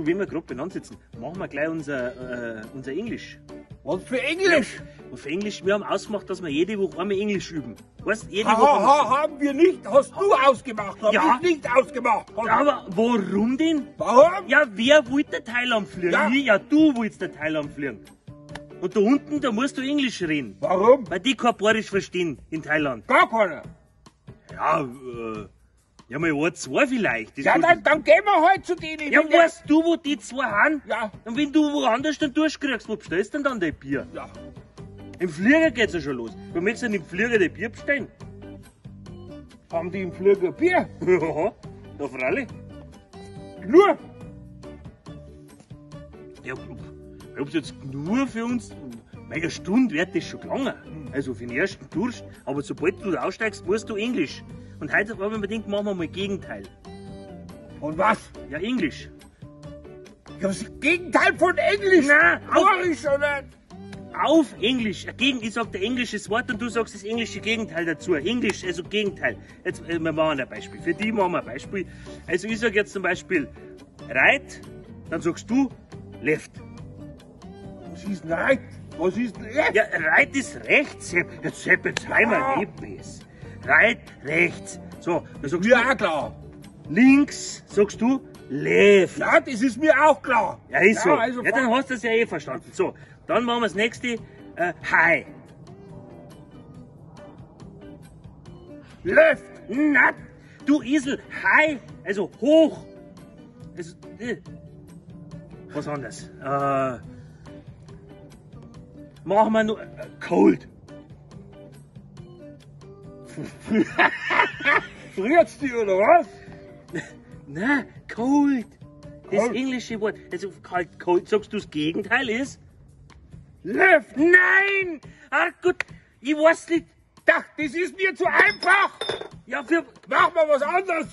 Du, wenn wir gerade beieinander sitzen, machen wir gleich unser Englisch. Was für Englisch? Und für Englisch, wir haben ausgemacht, dass wir jede Woche einmal Englisch üben. Weißt, jede Ha, Woche. ha, ha, haben wir nicht. Hast du ausgemacht. Hab Ja. ich nicht ausgemacht. Ja, aber warum denn? Warum? Ja, wer wollte Thailand fliegen? Ja. Ich, ja, du willst der Thailand fliegen. Und da unten, da musst du Englisch reden. Warum? Weil die kein Bayerisch verstehen in Thailand. Gar keiner. Ja, ja, mal ein, zwei vielleicht. Das Ja, muss- dann gehen wir halt zu denen. Ja, Wenn weißt du, wo die zwei haben? Ja. Und wenn du woanders dann durchkriegst, wo bestellst du denn dann dein Bier? Ja. Im Flieger geht's ja schon los. Wo möchtest du denn im Flieger dein Bier bestellen? Haben die im Flieger Bier? Ja, da freilich. Nur? Ja, ob's jetzt nur für uns, mei, eine Stunde wird das schon gelangen. Also für den ersten Durst. Aber sobald du aussteigst, musst du Englisch. Und heute habe ich mir gedacht, machen wir mal Gegenteil. Von was? Ja, Englisch. Ja, das Gegenteil von Englisch. Nein, auf- Bayerisch oder? Auf Englisch. Ich sag der englisches Wort und du sagst das englische Gegenteil dazu. Englisch, also Gegenteil. Jetzt, wir machen ein Beispiel. Für die machen wir ein Beispiel. Also ich sag jetzt zum Beispiel right, dann sagst du left. Was ist denn right? Was ist denn left? Ja, right ist rechts, Sepp. Jetzt, Sepp, jetzt sei mal Ja. nicht besser. Right, rechts. So, dann sagst Mir du auch klar. links, sagst du left. Ja, das ist mir auch klar. Ja, ist so. Ja, also ja, dann hast du es ja eh verstanden. So, dann machen wir das nächste. High. Left. Na, du Esel, high, also hoch. Also, was anderes. Machen wir nur cold. Friert's die oder was? Na, cold. Das Cold. englische Wort. Also kalt, cold, sagst du das Gegenteil ist? Left. Nein! Ach gut, ich weiß nicht. Ach, das ist mir zu einfach. Ja, für, Mach mal was anderes.